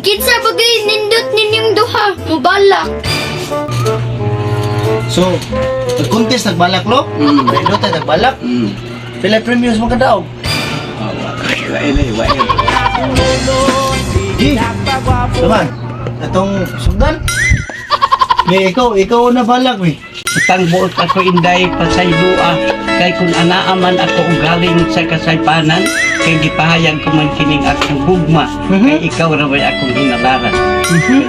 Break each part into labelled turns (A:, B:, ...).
A: Kinsa bagay nindot ninyong duha, mubalak.
B: So, nag-contest, nagbalak lo? Nindot tayo, nagbalak. Pila premiums mo kadaog?
C: Wael eh, wael.
B: Di. Naman, atong sundan. May ikaw na balak, mi.
C: Utang buot ako inday pasaylua kay kung anaa man ako ugaling sa kasaypanan kay gipahayag ko man kining akong gugma kay ikaw ra way akong hinalaran.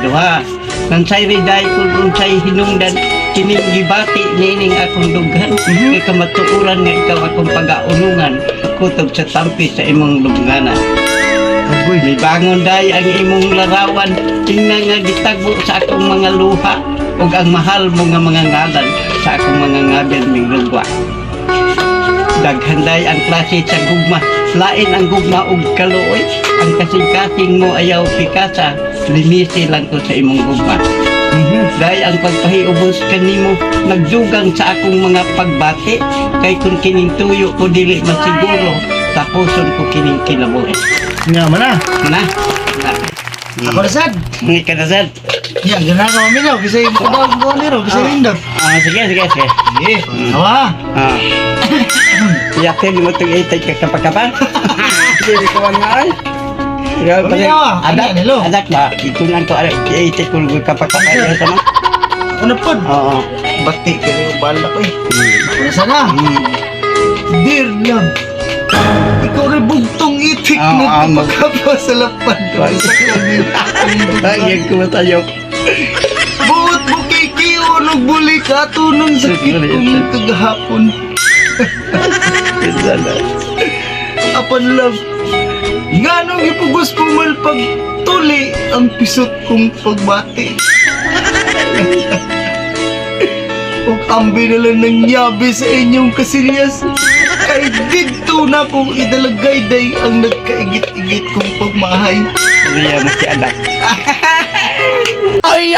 C: Duha, nansay riday kung unsay hinungdan kining gibati niining akong dughan kay kamatuoran nga ikaw akong pagaunungan kutob sa tampi sa imong lubnganan.
B: Agoy.
C: May bangon day ang imong larawan, tingnan nga gitagbo sa akong mga luha ug ang mahal mo nga mga ngalan sa akong mga ngabil ming lugwa. Daghan day ang klase sa gugma, lain ang gugma ug kaluoy, ang kasing-kasing mo ayaw pikasa, limisi lang ko sa imong gugma. Day ang pagpahiubos kanimo nagdugang sa akong mga pagbati kay kung kining tuyo ko dili masiguro tapuson ko kining kinabuhi.
B: Nga man na.
C: Na. Na.
B: Ako na sad.
C: Hindi ka na sad.
B: Ya, gana ka maminaw. Kasi kadaog ko niro, kasi nindot.
C: Ah, sige, sige, sige.
B: Sige, hawa.
C: Ah. Yakin mo itong itay kakapakapa. Hindi ko nga ay.
B: Paminaw, ah.
C: Adak,
B: Ano, nilo?
C: adak ba? Itunan ko, itay ko kapakapa. Ano?
B: Ako na pod.
C: Oo.
B: Bati ka yung balak eh. Ako na sana. Dear love, ikaw rin bugtong itik
C: Ah,
B: na
C: ah,
B: pagkapa sa lapad.
C: Ay, yan ko tayo.
B: Buot mo kay Kiyo, bulik ato nung sakit kong kagahapon. Apan love, nga nung ipugos pumal pagtuli ang pisot kong pagbati. Ug ambi na lang ng yabi sa inyong kasilyas. Kay didto na kong idalagay day ang nagkaigit-igit kong pagmahay.
C: Riya mo si adak.
B: Ay!